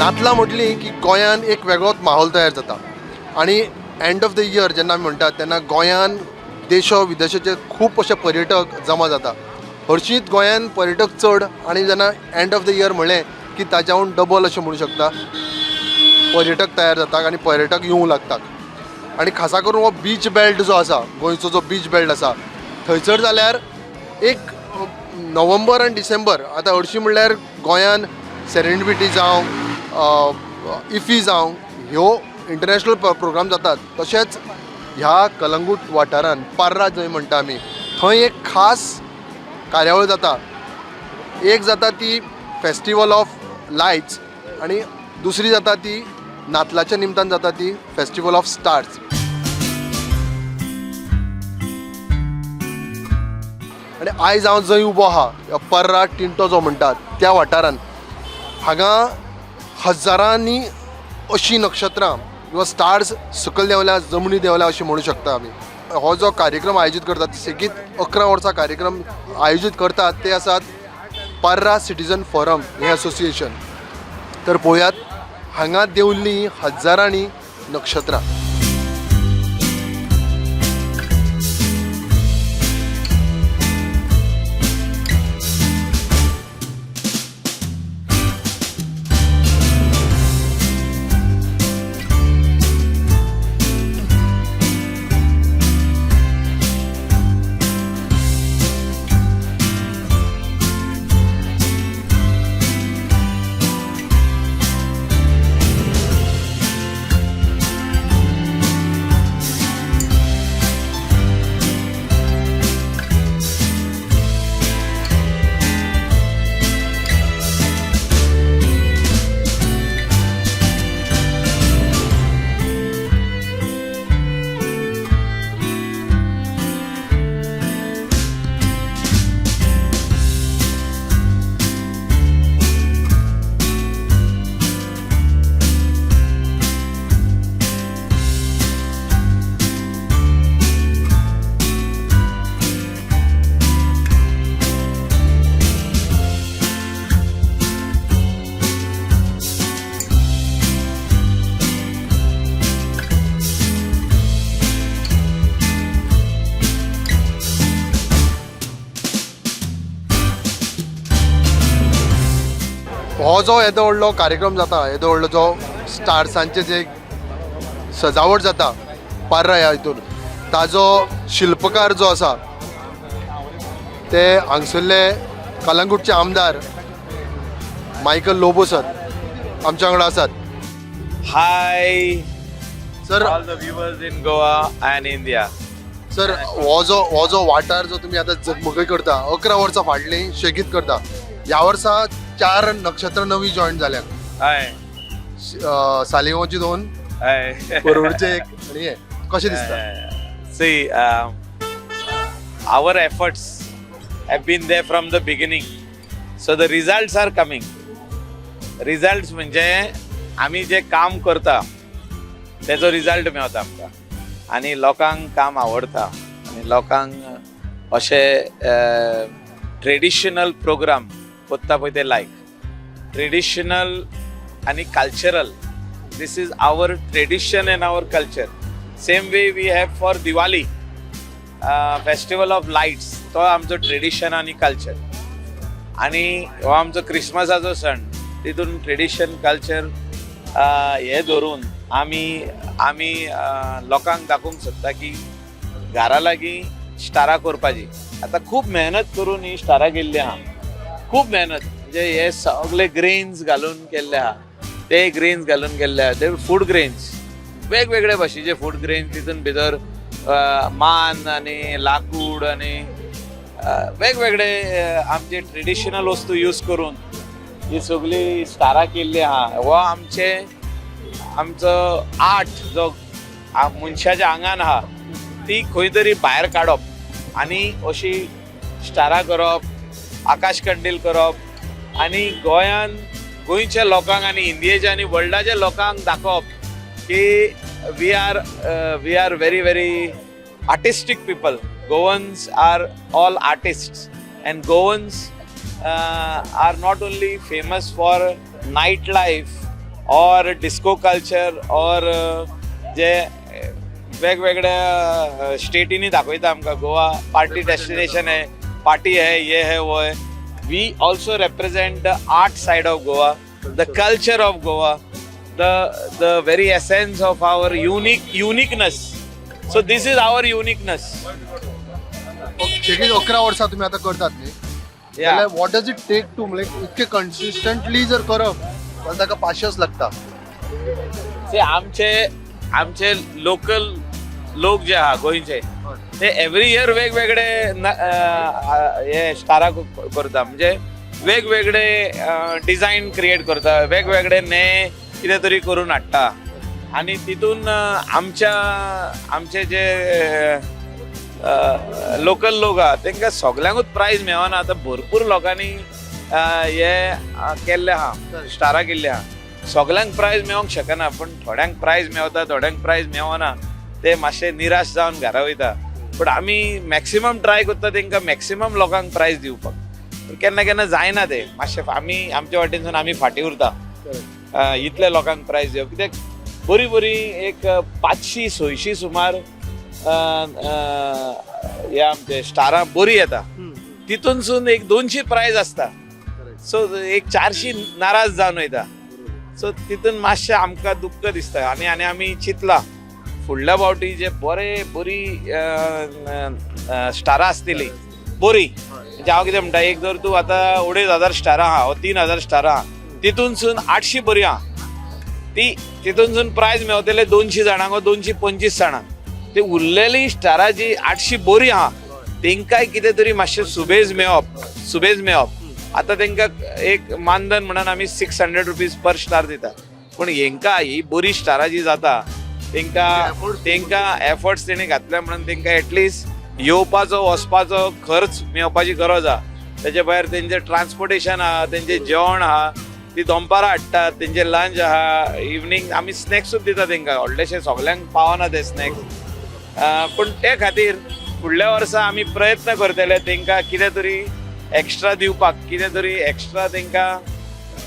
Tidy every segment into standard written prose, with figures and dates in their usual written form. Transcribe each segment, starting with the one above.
नातलां म्हटली की गोंयान एक वेगळोच माहोल तयार जाता आनी एंड ऑफ the year जेन्ना आमी म्हणटात तेन्ना गोंयान देशो विदेशाचे खूब अशे पर्यटक जमा जाता. हरशींच गोंयान पर्यटक चड आनी जेन्ना एंड ऑफ the year म्हणलें की ताच्याहून डबल अशें म्हणू शकता पर्यटक तयार जातात आनी पर्यटक येवंक लागतात. आनी खासा करून हो बीच बेल्ट जो आसा, गोंयचो जो बीच बेल्ट आसा, थंयसर जाल्यार एक नोव्हेंबर आनी डिसेंबर, आतां हरशीं म्हणल्यार गोंयान सेरेंडिपिटी जावं इफी जावं ह्यो इंटरनॅशनल प्रोग्राम जातात. तशेंच ह्या कलंगूट वाठारान पर्रा जंय म्हणटा आमी थंय एक खास कार्यावळ जाता. एक जाता ती फेस्टिवल ऑफ लायट्स आनी दुसरी जाता ती नातलाच्या निमतान जाता ती फेस्टिवल ऑफ स्टार्स. आनी आयज हांव जंय उबो आहा पर्रा टिंटो जो म्हणटात त्या वाठारान, हांगा हजारांनी अशीं नक्षत्रां किंवा स्टार्स सकयल देंवल्या, जमनी देंवल्या अशें म्हणू शकता आमी. हो जो कार्यक्रम आयोजीत करतात, सेगीत 11 वर्सां कार्यक्रम आयोजीत करतात, ते आसात पर्रा सिटीजन फोरम हें असोसिएशन. तर पळोवयात हांगा देंवल्लीं हजारांनी नक्षत्रां. हो जो येदो व्हडलो कार्यक्रम जाता, येदो व्हडलो जो स्टार्सांचे जे सजावट जाता पर्रा ह्या हितून, ताजो शिल्पकार जो आसा ते हांगसरले कलंगूटचे आमदार मायकल लोबो सर आमच्या वांगडा आसात. Hi, sir, all the viewers in Goa and India. Sir, हो जो वाठार जो तुमी आतां जगमगय करता, 11 वर्सां फाटलीं शेगीत करता, ह्या वर्सा 4 नक्षत्रां नवी जॉयन जाल्यात. Hi. सालिगांवची 2, Hi. परोडचे 1 आनी हे कशें दिसता? See, our efforts have been there from the beginning, so the results are coming. Results म्हणजे आमी जे काम करता तेजो रिजल्ट मेवता आमकां आनी लोकांक काम आवडटा आनी लोकांक अशे ट्रेडिशनल प्रोग्राम करता पळय ते लायक ट्रेडिशनल आनी cultural. This is our tradition and our culture. Same way we have for Diwali festival of lights, तो आमचो ट्रेडिशन आनी कल्चर. आनी हो आमचो क्रिसमसाचो सण, तितून ट्रेडिशन कल्चर हे धरून आमी आमी लोकांक दाखोवंक सोदता की घरा लागीं स्टारां करपाची. आतां खूब मेहनत करून ही स्टारां केल्ली आहा, खूब मेहनत, म्हणजे हे सगळे ग्रेन्स घालून केल्ले आहा, ते ग्रेन्स घालून केल्ले आहा, ते फूड ग्रेन्स, वेगवेगळे भाशेचे फूड ग्रेन्स, तितून भितर मान आनी लाकूड आनी वेगवेगळे आमचे ट्रेडिशनल वस्तू यूज करून ही सगळी स्टारां केल्ली आहा. हो आमचे आमचो आर्ट जो मनशाच्या आंगान आहा ती खंय तरी भायर काडप आनी अशी स्टारां करप, आकाश कंडील करप आनी गोंयान गोंयच्या लोकांक आनी इंडियेच्या आनी वर्ल्डाच्या लोकांक दाखोवप की we are very very artistic people. Goans are all artist and Goans are not only famous for night life Or disco culture or जे वेगवेगळ्या स्टेटींनी दाखयता आमकां गोवा पार्टी डेस्टिनेशन है, पार्टी है, ये है, वो है. We also represent the art side of Goa, the culture of Goa, the very essence of our uniqueness. So this is our uniqueness. सेगीत 11 वर्सां तुमी आतां करतात न्ही? जाल्यार what does it take to, म्हणजे इतके कन्सिस्टंटली जर करप जाल्यार ताका पाशियस लागता. ते आमचे आमचे लोकल लोक जे आहा गोंयचे, ते एवरी इयर वेगवेगळे हे स्टारा करता, म्हणजे वेगवेगळे डिझायन क्रिएट करता, वेगवेगळे ने कितें तरी करून हाडटा आनी तितून आमच्या आमचे जे लोकल लोक आहा तांकां सगल्यांकूच प्रायज मेळना. आतां भरपूर लोकांनी हे केल्ले आहा, स्टारां केल्ले आहा, सगल्यांक प्रायज मेळोंक शकना, पूण थोड्यांक प्रायज मेवता, थोड्यांक प्रायज मेवना, ते मातशे निराश जावन घरा वयता. पूण आमी मॅक्सिमम ट्राय करता तांकां मॅक्सिमम लोकांक प्रायज दिवपाक, पूण केन्ना केन्ना जायना ते मातशे, आमी आमच्या वाटेनसून आमी फाटीं उरता इतल्या लोकांक प्रायज दिवप, कित्याक बरी बरी एक 500 600 सुमार हे आमचे स्टारां बरी येता, तितूनसून एक 200 प्रायज आसता, सो एक 400 नाराज जावन वयता. सो तितून मातशें आमकां दुख्ख दिसता आनी आमी चिंतलां फुडल्या फावटी जे बरे बरी स्टारां आसतली बरी, म्हणजे हांव कितें म्हणटा, एक जर तूं आतां 2500 स्टारां आहा वा 3000 स्टारां आहा, तितूनसून 800 बरी आहा, ती तितूनसून प्रायज मेवतले 200 जाणांक वा 225 जाणांक, ती उरलेली स्टारां जी 800 बरी आहा तेंकांय कितें तरी मातशें सुबेज मेवप, सुबेज मेवप. आतां तेंकां एक मानधन म्हणून आमी ₹600 पर स्टार दिता, पूण हेंकां ही बरी स्टारां जी जाता तेंकां तेंकां एफर्ट्स तेणी घातले म्हणून तेंकां एटलिस्ट येवपाचो वचपाचो खर्च मेवपाची गरज आहा. तेजे भायर तेंचें ट्रान्सपोर्टेशन आहा, तेंचें जेवण आहा, ती दनपारां हाडटात, तेंचें लंच आहा, इवनींग आमी स्नॅक्सूच दिता तेंकां, व्हडलेशे सगल्यांक पावना ते स्नॅक्स. पूण ते खातीर फुडल्या वर्सा आमी प्रयत्न करतले तेंकां कितें तरी एक्स्ट्रा दिवपाक, कितें तरी एक्स्ट्रा तेंकां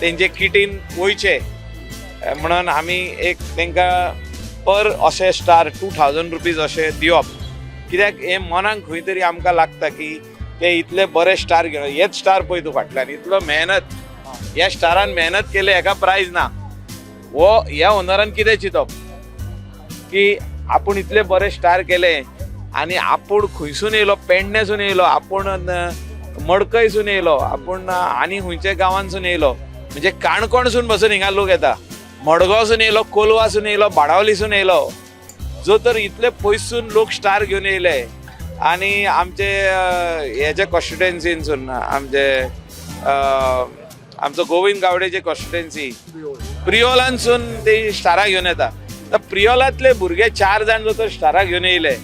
तेंचे किटीन वयचे म्हणून आमी एक तेंकां पर अशे स्टार ₹2000 अशें दिवप, कित्याक हें मनाक खंय तरी आमकां लागता की ते इतले बरे स्टार घेवन, हेच स्टार पळय तूं फाटल्यान इतलो मेहनत, ह्या स्टारान मेहनत केली, हेका प्रायज ना. हो ह्या ओनरान कितें चिंतप की आपूण इतले बरे स्टार केले आनी आपूण खंयसून येयलो, पेडण्यासून येयलो, आपूण मडकयसून येयलो, आपूण आनी खंयच्या गांवांसून येयलो, म्हणजे काणकोणसून बसून हिंगा लोक येता, मडगांवसून येयलो, कोलवासून येयलो, बाणावलीसून येयलो, जो तर इतले पयसून लोक स्टार घेवन येयले. आनी आमचे हेच्या कॉन्स्टिट्युएन्सीनसून आमचे आमचो गोविंद गावडेचे कॉन्स्टिट्युएन्सी प्रियोलांसून ते स्टारां घेवन येता. तर प्रियोलांतले भुरगे चार जाण जो तर स्टारां घेवन येयले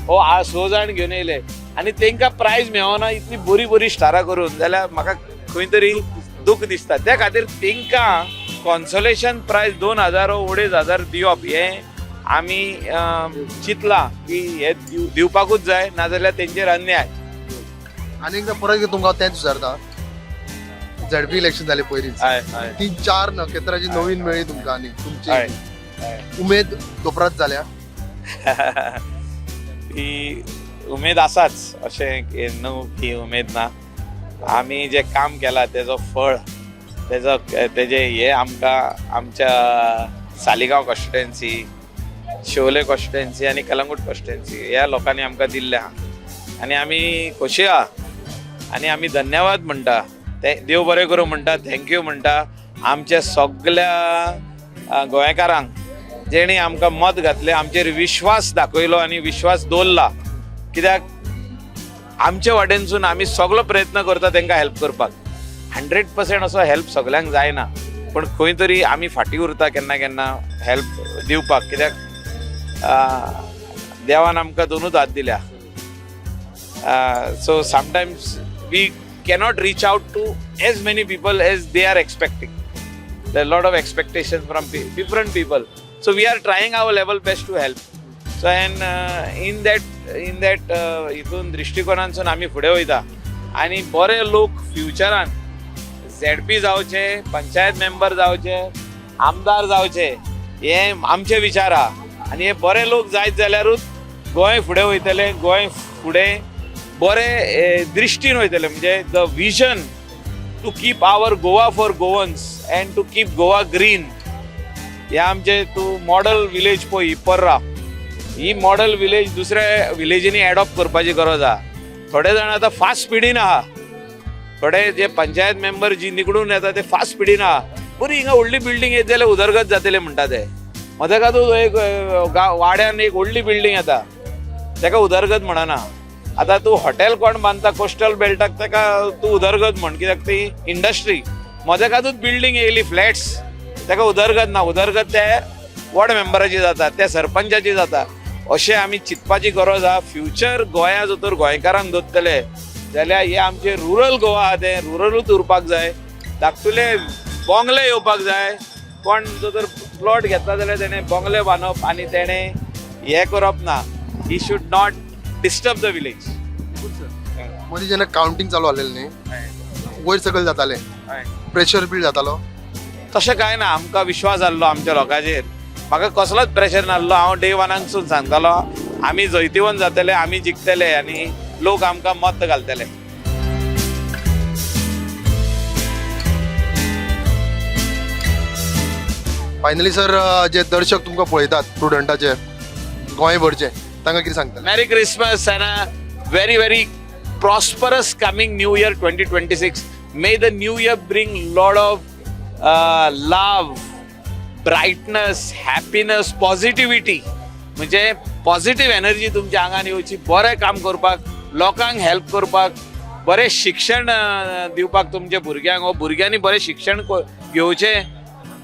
हो स जाण घेवन येयले आनी तेंकां प्रायज मेवना इतली बरी बरी स्टारां करून, जाल्यार म्हाका खंय तरी दूख दिसता. त्या खातीर तेंकां कॉन्सोलेशन प्रायज 2000 वो 2500 दिवप हें आमी चिंतलां की हे दिवपाकूच जाय, नाजाल्यार तेंचेर अन्याय. आनी एकदां परत एकदां तुमकां हांव तेंच विचारता, झेडपी इलेक्शन जालें पयलींच, हय हय ती चार नखेत्रां जी नवीन मेळ्ळी तुमकां आनी तुमची हय हय उमेद दोपरात जाल्या? ती उमेद आसाच, अशें की न्हू की उमेद ना. आमी जें काम केलां तेजो फळ तेजो तेजे हे आमकां आमच्या सालिगांव कॉन्स्टिट्युएन्सी, शिवोले कॉन्स्टिट्युएन्सी आनी कलंगूट कॉन्स्टिट्युएन्सी ह्या लोकांनी आमकां दिल्लें आहा आनी आमी खोशी आहा आनी आमी धन्यवाद म्हणटा, ते देव बरें करूं म्हणटा, thank you म्हणटा आमच्या सगल्या गोंयकारांक जेणी आमकां मत घातलें, आमचेर विश्वास दाखयलो आनी विश्वास दवरला, कित्याक आमचे वाटेनसून आमी सगलो प्रयत्न करता तांकां हेल्प करपाक. 100% असो हेल्प सगल्यांक जायना, पूण खंय तरी आमी फाटीं उरता केन्ना केन्ना हेल्प दिवपाक, कित्याक देवान आमकां दोनूच हात दिल्या. So sometimes we cannot reach out to as many people as they are expecting. There are a lot of expectations from different people. So we are trying our level best to help. So and in that हितून दृश्टिकोनांसून आमी फुडें वयता आनी बरे लोक फ्युचरान ZP जावचे, panchayat member जावचे. आमदार जावचे हे आमचे विचार आहा. आनी हे बरे लोक जायत जाल्यारूच गोंय फुडें वयतलें, गोंय फुडें बरे दृश्टीन वयतलें. म्हणजे the vision to keep our Goa for Goans and to keep Goa green. हे आमचे तूं मॉडल विलेज पळय ही पर्रा, ही मॉडल विलेज दुसऱ्या विलेजींनी एडॉप्ट करपाची गरज आहा. थोडे जाण आतां फास्ट स्पिडीन आहा, थोडे जे पंचायत मेंबर जी निवडून येता ते फास्ट स्पिडीन आहा. बरी हिंगा व्हडली बिल्डींग येत जाल्यार उदरगत जातले म्हणटा ते. मदेकातूच एक वाड्यान एक व्हडली बिल्डींग येता तेका उदरगत म्हणना. आतां तूं हॉटेल कोण बांदता कोस्टल बेल्टाक तेका तूं उदरगत म्हण, कित्याक ती इंडस्ट्री. मदेकातूच बिल्डींग येयली फ्लॅट्स, तेका उदरगत ना. उदरगत ते वॉर्ड मेंबराची जाता, त्या सरपंचाची जाता. अशें आमी चिंतपाची गरज आहा. फ्युचर गोंया जर तर गोंयकारांक दवरतले जाल्यार हे आमचे रुरल गोवा आहा तें रुरलूच उरपाक जाय. धाकटुले बोंगले येवपाक जाय. कोण जो तर प्लॉट घेतला जाल्यार तेणें बोंगले बांदप आनी तेणें हें करप ना. He should not disturb the village. मदीं जेन्ना कावंटींग चालू आसलेलें न्ही, वयर सकयल जातालें, प्रेशर बिल्ड जातालो? तशें कांय ना, आमकां विश्वास आहलो आमच्या लोकांचेर. म्हाका कसलोच प्रेशर नासलो. हांव डे वनाकसून सांगतालो आमी जैतिवंत जातले, आमी जिखतले आनी लोक आमकां मत घालतले. फायनली सर, जे दर्शक तुमकां पळयतात प्रुडंटाचे गोंयभरचे, तांकां कितें सांगतले? Merry Christmas and a very very prosperous coming new year 2026. May the new year bring lot of love, brightness, happiness, positivity. म्हणजे पॉझिटिव्ह एनर्जी तुमच्या आंगान येवची, बरें काम करपाक, लोकांक हेल्प करपाक, बरें शिक्षण दिवपाक तुमच्या भुरग्यांक, वा भुरग्यांनी बरें शिक्षण घेवचें,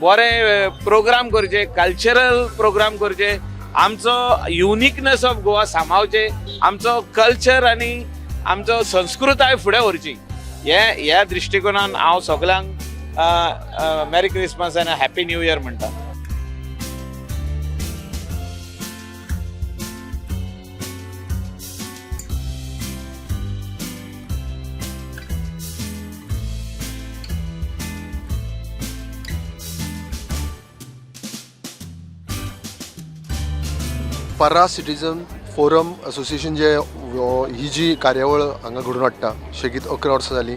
बरे प्रोग्राम करचे, कल्चरल प्रोग्राम करचे, आमचो युनिकनेस ऑफ गोवा सांबाळचे, आमचो कल्चर आनी आमचो संस्कृताय फुडें व्हरची. हे ह्या दृश्टिकोनान हांव सगल्यांक मॅरी क्रिसमस आनी हॅपी न्यू इयर म्हणटा. पर्रा सिटीजन फोरम असोसिएशन जे ही जी कार्यावळ हांगा घडोवन हाडटा शेगीत 11 वर्सां जालीं,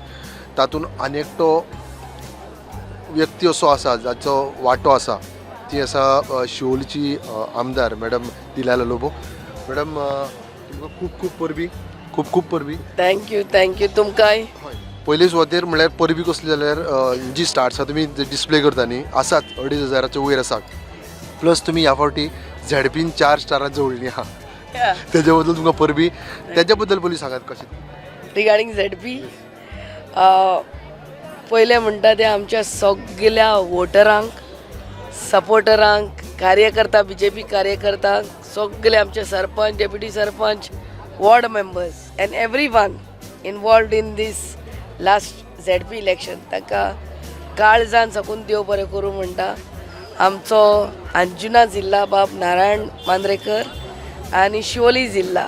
तातूंत आनी एकटो व्यक्ती असो आसा जाचो वांटो आसा, ती आसा शिवोलीची आमदार मॅडम दिलायला लोबो. मॅडम, तुमकां खूब खूब परबीं, खूब खूब परबीं. Thank you, thank you तुमकांय. पयले सुवातेर म्हणल्यार परबी कसली जाल्यार जी स्टार्स आसा तुमी डिस्प्ले करता न्ही, आसात 2500च्या वयर आसात, प्लस तुमी ह्या फावटी झेडपीन 4 स्टारां जोडली आहा, तेज्या बद्दल तुमकां परबी. तेज्या बद्दल पयलीं सांगात कशें. रिगार्डींग झेडपी, पयलें म्हणटा तें आमच्या सगल्या वोटरांक, सपोर्टरांक, कार्यकर्ता, बीजेपी कार्यकर्तांक, सगळे आमचे sarpanch, deputy sarpanch, ward members and everyone involved in this last ZP election, तांकां काळजान साकून देव बरें करूं म्हणटा. आमचो अंजुना जिल्ला बाब नारायण मांद्रेकर आनी शिवोली जिल्ला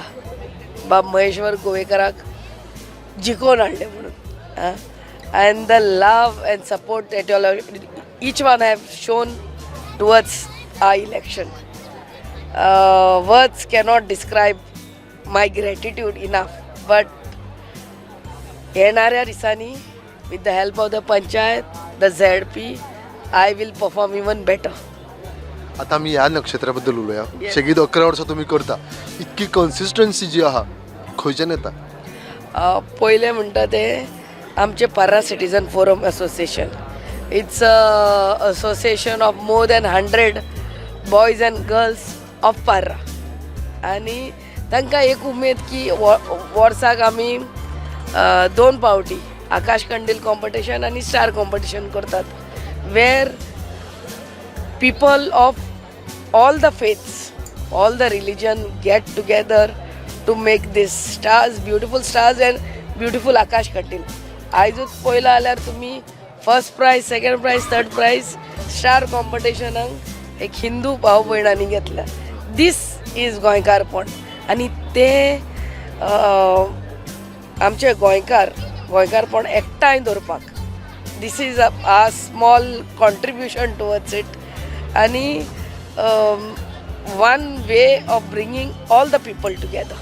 बाब महेश्वर गोवेकराक जिखोवन हाडलें म्हणून. And the love and support that all each one have shown towards our election, words cannot describe my gratitude enough. But येणाऱ्या दिसांनी with the help of the panchayat, the ZP, I will perform even better. आतां आमी ह्या नक्षत्रा बद्दल उलोवया. Yes. शेगीत 11 वर्सां तुमी करता, इतकी कन्सिस्टन्सी जी आहा खंयच्यान येता? पयलें म्हणटा तें आमचें Parra citizen forum association, it's a association of more than 100 boys and girls of Parra. आनी तांकां एक उमेद की वर्साक आमी 2 पावटी आकाश कंडील कॉम्पिटिशन आनी स्टार कॉम्पिटिशन करतात, where people of all the faiths, all the religion get together to make these stars, beautiful stars and beautiful Akash Kandil. आयजूच पळयला जाल्यार तुमी first prize, second prize, third prize star कॉम्पिटिशनाक एक हिंदू भाव भयणांनी घेतला. दीस is गोंयकारपण. आनी तें आमचे गोंयकारपण एकठांय दवरपाक This is a small contribution towards it आणि one way of bringing all the people together.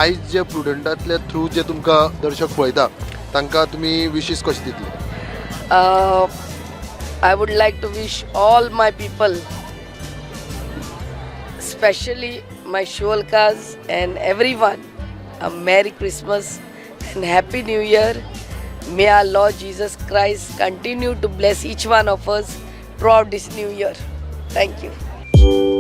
आयज जे प्रुडंटांतले थ्रू जे तुमकां दर्शक पळयता तांकां तुमी विशीस कशें दितले? I would like to wish all my people, especially my Shulkas and everyone, a Merry Christmas and Happy New Year. May our Lord Jesus Christ continue to bless each one of us throughout this new year. Thank you.